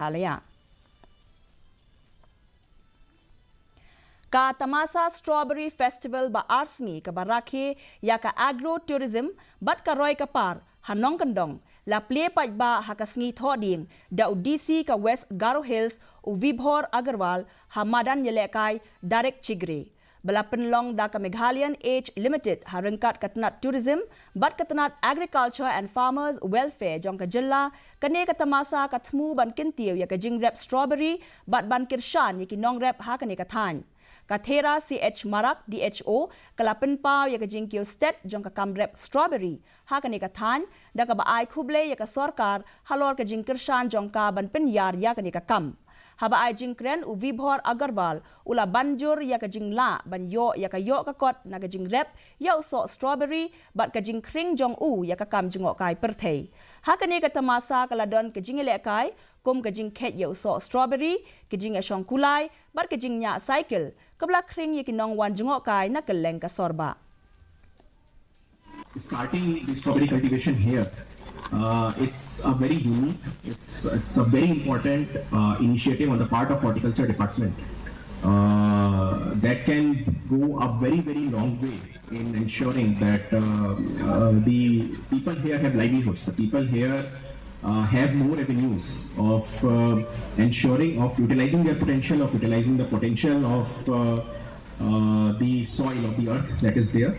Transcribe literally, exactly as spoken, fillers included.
Meghalaya. Ka Tamasa Strawberry Festival ba ar sngi kaba rakhe ïa ka agro tourism bad ka roi ka par ha Nongkyndong la plie paidbah ha ka sngi Thohdieng da u D C ka West Garo Hills u Vibhor Agarwal ha madan ïalehkai Direct Chigre. Ba la pynlong da ka Meghalayan Age Limited ha ryngkat ka tnat Tourism bad ka tnat Agriculture and Farmers Welfare jong ka jylla, kane ka tamasa ka thmu ban kyntiew ïa ka jingrep strawberry bad ban kyrshan ïa ki nongrep ha kane ka thaiñ. Ka Thera C H Marak, D H O, ka la pynpaw ïa ka jingkiew stet jong ka kam rep strawberry ha kane ka thaiñ, da kaba ai khublei ïa ka sorkar halor ka jingkyrshan jong ka ban pynïar ïa kane ka kam. Haba ai jingkren, u Vibhor Agarwal u la ban jur ïa ka jinglah ban ïoh ïa ka ïoh ka kot na ka jingrep ïa u soh strawberry bad ka jingkhring jong u ïa ka kam jngohkai pyrthei. Ha kane ka tamasa ka la don ka jingïalehkai kum ka jingkheit ïa u soh strawberry, ka jingïashong kulai bad ka jingñiah cycle, kaba la khring ïa ki nongwan jngohkai na kylleng ka sor bah. Starting the strawberry cultivation here, uh, it's a very unique, it's, it's a very important uh, initiative on the part of horticulture department uh, that can go a very, very long way in ensuring that uh, uh, the people here have livelihoods, the people here uh, have more avenues of uh, ensuring, of utilizing their potential, of utilizing the potential of uh, uh, the soil, of the earth that is there.